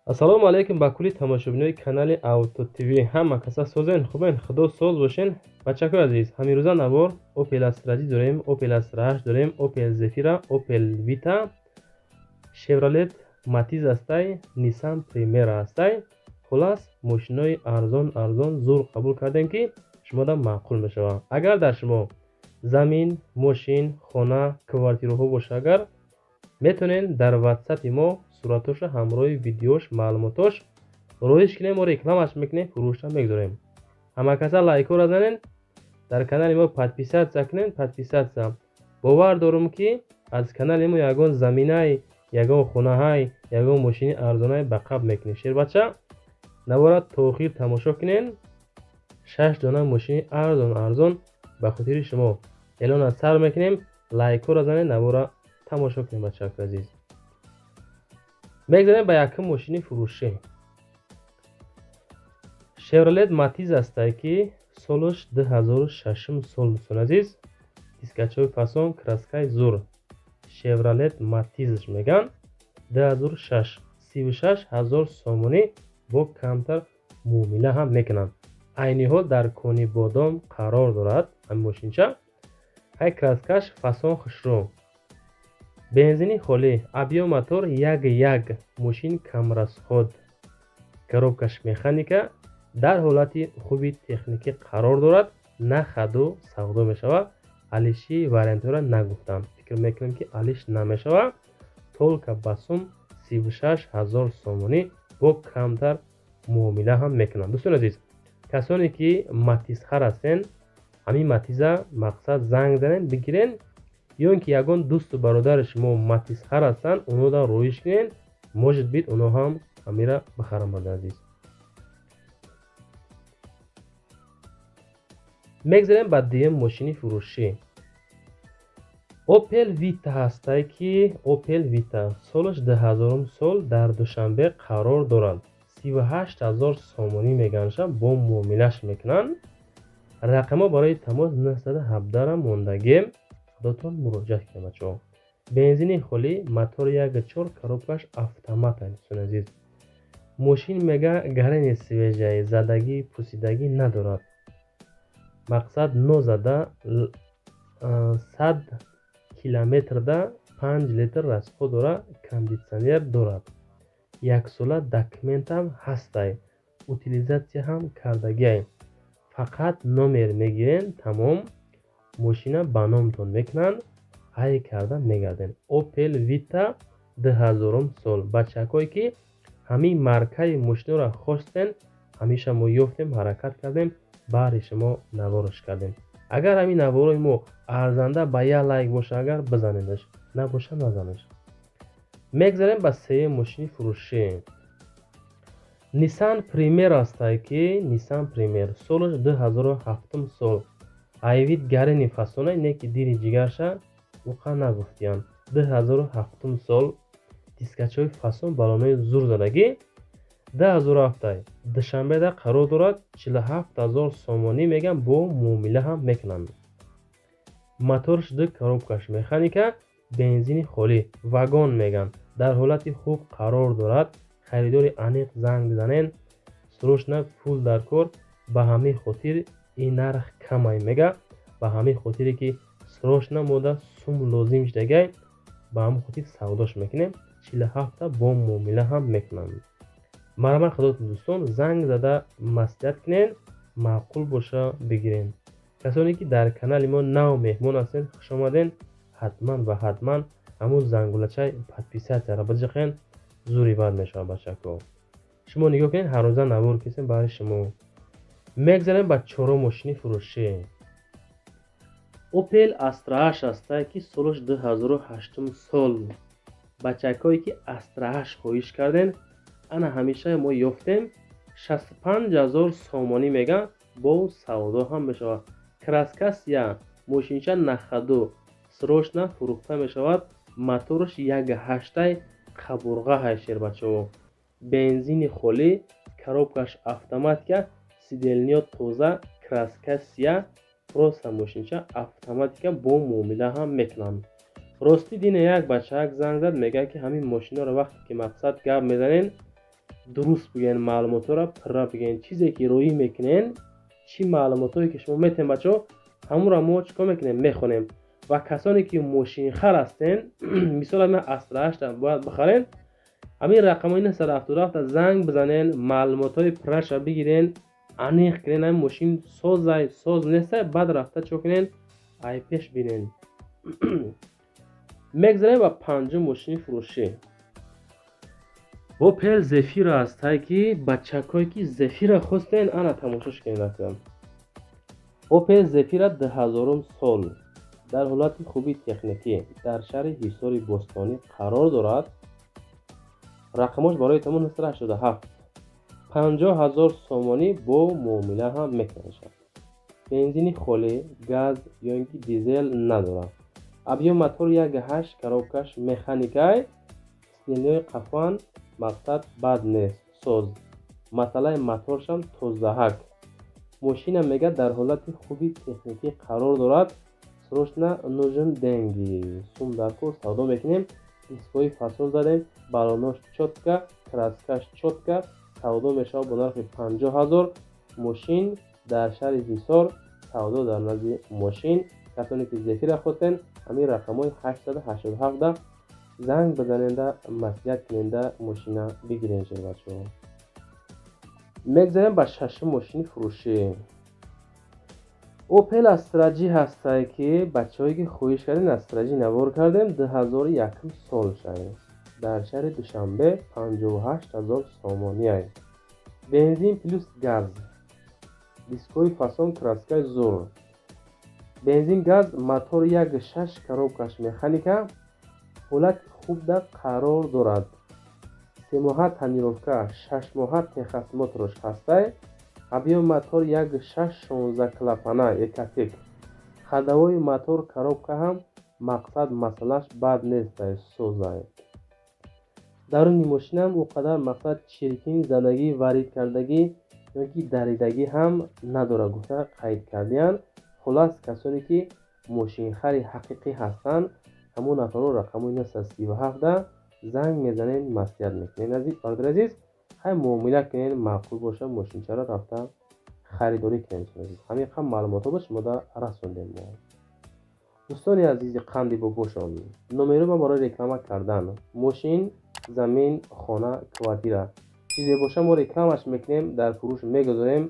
Ассалому алайкум ба кулли тамошобинои канали Авто ТВ. Ҳама каса созен, хубен, худо соз бошен. Бачакои азиз, ҳамирӯза навор Opel Astra G дорем, Opel Astra H дорем, Opel Zafira, Opel Vita, Chevrolet Matiz астай, Nissan Primera астай. Хулас, мошинои арзон арзон зур қабул кардем, ки шумода маъқул мешавад. Агар дар шумо замин, мошин, хона, квартираҳо боша, агар метавонед дар WhatsApp мо суратоша ҳамроҳи видеош, маълумотош роиш кунем, мо рекламаш мекунем, фурӯшам мегузорем. Ҳама каса лайкҳоро занен, дар канали мо подписаться кунен, подписаться. Бовар дорум, ки аз канали мо ягон заминай, ягон хонаҳай, ягон мошини арзонай ба қабл мекунем. Шербача, навора то охир тамошо кунен. Шаш дона мошини арзон арзон ба хотири шумо эълона сар мекунем. Лайкҳоро занен, навора тамошо кунем, бачаҳои азиз. Мегзарем ба якум мошини фурӯшӣ. Chevrolet Matiz астае, ки солаш 2006 сол, дӯстони азиз. Дискачаҳои фасон, краскаи зур. Chevrolet Matiz меган. 2006, 36 ҳазор сомонӣ, бо камтар муомила ҳам мекунанд. Айни ҳол дар Конибодом қарор дорад ҳамин мошинча. Ҳай, краскаш фасон, хушрӯ. Бензини холӣ, объём мотор 1,1, мошин камрасход. Коробкаш механика, дар ҳолати хуби техникӣ қарор дорад, на ходу савдо мешавад. Алиши вариантҳоро нагуфтам. Фикр мекунам, ки алиш намешавад. Только ба сум 36 ҳазор сомонӣ, бо камтар муомила ҳам мекунанд. Дӯстони азиз, касоне ки матизхар ҳастен, ҳамин матиза мақсад занг занен, бигирен, ё ин ки ягон дӯсту бародари шумо матизхар ҳастанд, онҳоро роиш кунен, может быть, онҳо ҳам ҳамира бихаранд, бародари азиз. Мегзарем ба дуюм мошини фурӯшӣ. Opel Vita ҳастае, ки Opel Vita солаш 2000 сол, дар Душанбе қарор дорад. 38 ҳазор сомонӣ меганша, бо муомилаш мекунанд. Рақамҳо барои тамос 917 мондагем. Худотон муроҷиат кунед, бачаҳо. Бензини холӣ, мотор 1,4, коробкаш автомат, дӯстони азиз. Мошин мега гарени свежий, задагӣ, пусидагӣ надорад. Мақсад нозада 100 километрда 5 литр расход дорад, кондитсионер дорад. Яксола документам ҳастай, утилизация ҳам кардагиай. Фақат номер мегирен, тамом, мошина ба номтон мекунанд, ҳай карда мегарден. Opel Vita 2000 сол. Бачакое ки ҳамин маркаи мошиноро хостен, ҳамеша мо ёфтем, ҳаракат кардем, баҳри шумо наворош кардем. Агар ҳамин наворои мо арзанда ба як лайк боша, агар бизанедаш, набоша, назанеш. Мегзарем ба сеюм мошини фурӯшӣ. Nissan Primera астае, ки Nissan Primera солаш 2007 сол. Айвид гарени фасона, не ки дири ҷигарша уқа нагуфтиянд. 2007 сол, дискачаҳои фасон, балонои зур задагӣ. 2007, Душанбеда қарор дорад, 47 ҳазор сомонӣ меган, бо муомила ҳам мекунанд. Моторш ду, коробкаш механика, бензини холӣ, вагон меган, дар ҳолати хуб қарор дорад. Харидори аниқ занг бизанен, срочно пул дар кор, ба ҳамин хотир ин нарх камай мега, ба ҳамин хотире ки срочно мода сум лозим шудагай, ба ҳамин хотир савдош мекунем. 47 бо муомила ҳам мекунанд. Марҳамат, худотон, дӯстон, занг зада маслиҳат кунен, маъқул боша, бигирен. Касоне ки дар канали мо нав меҳмон ҳастен, хуш омаден. Ҳатман ва ҳатман ҳамун зангулачаи подписатьсяро биҷиқен, зури бад мешавад, бачако. Шумо нигоҳ кунед, ҳаррӯза навор кисем барои шумо. Мегзарем ба чорум мошини фурӯшӣ. Opel Astra H астае, ки солаш 2008 сол. Бачакое ки Astra H хоҳиш карден, ана ҳамеша мо ёфтем. 65 ҳазор сомонӣ меган, бо савдо ҳам мешавад. Краска сия, мошинча на ходу, срочно фурӯхта мешавад. Мотораш 1,8, қабурға шербачаҳо. Бензини холӣ, коробкаш автоматика, сиденьё тоза, краска сия, просто мошинча автоматика, бо муомила ҳам мекунанд. Ростӣ, дине як бачаак занг зад, мегӯяд, ки ҳамин мошиноро вақте ки мақсад гап мезанен, Дуруст бигӯен, маълумотҳоро пурра бигӯен. Чизе ки роӣ мекунен, чӣ маълумотҳое ки шумо метавонед, бачаҳо, ҳамонро мо чӣ кор мекунем? Мехонем. Ва касоне ки мошинхар ҳастен, мисол, ҳамин Астра 8 бояд бихарен, ҳамин рақамҳои 977 занг бизанен, маълумотҳои пурраша бигирен, аниқ кунен, ҳамин мошин созай, соз нестай, баъд рафта чӣ кунен, ай пеш бинен. Мегзарем ба панҷум мошини фурӯшӣ. Опел Зефира ҳастай, ки бачакҳое ки Зефира хостен, ана тамошош кунед. Акам, Опел Зефира 2000-ум сол, дар ҳолати хуби техникӣ, дар шаҳри Ҳисори Бостонӣ қарор дорад. Рақамош барои тамон 987, 50 000 сомонӣ, бо муомила ҳам мекунашад. Бензини холӣ, газ ё ин ки дизел надорад. Объём мотор 1,8, коробкаш механикай. Сиденьяҳои қафан мақсад бад нест, соз. Масъалаи моторшам тозаҳак. Мошина мега дар ҳолати хуби техникӣ қарор дорад. Срочно нужен деньги, сум дар кор, савдо мекунем. Дискҳои фасон задем, балонош чётко, краскаш чётко. Савдо мешавад бо нархи 50 000. Мошин дар шаҳри Ҳисор, савдо дар назди мошин. Касоне ки Зефира хостен, ҳамин рақамҳои 887 занг бизаненда, маслиҳат куненда, мошина бигирен. Бачаҳо, мегзарем ба шашум мошини фурӯшӣ. Опел Астра Ҷи ҳастае, ки бачаҳое ки хоҳиш кардем, Астра Ҷи навор кардем. 2001 сол шай, дар шаҳри Душанбе, 58 000 сомониай. Бензин плюс газ, дискҳои фасон, краскаи зур, бензин газ, мотор 1,6, коробкаш механика, ҳолати хубда қарор дорад. 3 моҳа тонировка, 6 моҳа техосмотрош ҳастай. Объём мотор 1,6, 16 клапана, Ecotec. Ходовой, мотор, коробка ҳам мақсад масъалаш бад нестай, созай. Даруни мошинам ӯ қадар мақсад чиркин задагӣ, варид кардагӣ ё ки даридагӣ ҳам надорад, гуфта қайд кардиянд. Хуллас, касоне ки мошинхари ҳақиқӣ ҳастанд, ҳамон нафарҳо рақамҳои 937 занг мезанед, маслиҳат мекунед. Бародари азиз, хай, муомила кунед, маъқул боша, мошинчаро рафта харидорӣ кунед. Азиз, ҳамин қам маълумотҳо ба шумода расондем мо. Дӯстони азизи қанди бобошон, номеро ма барои реклама кардан мошин, замин, хона, квартира, чизе боша, мо рекламаш мекунем, дар фурӯш мегузорем.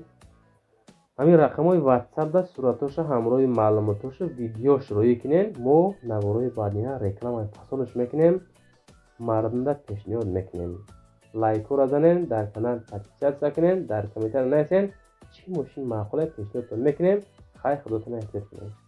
Ҳамин рақамҳои ватсапда суратоша ҳамроҳи маълумотоша, видеош роӣ кунем. Мо наворои баъдина рекламаи пасонаш мекунем, мардумда пешниҳод мекунем. Лайкҳоро занен, дар канал подписаться кунен, дар комментария нависен, чӣ мошин маъқуле, пешниҳодтон мекунем. Хай, худотон эҳтиёт кунед.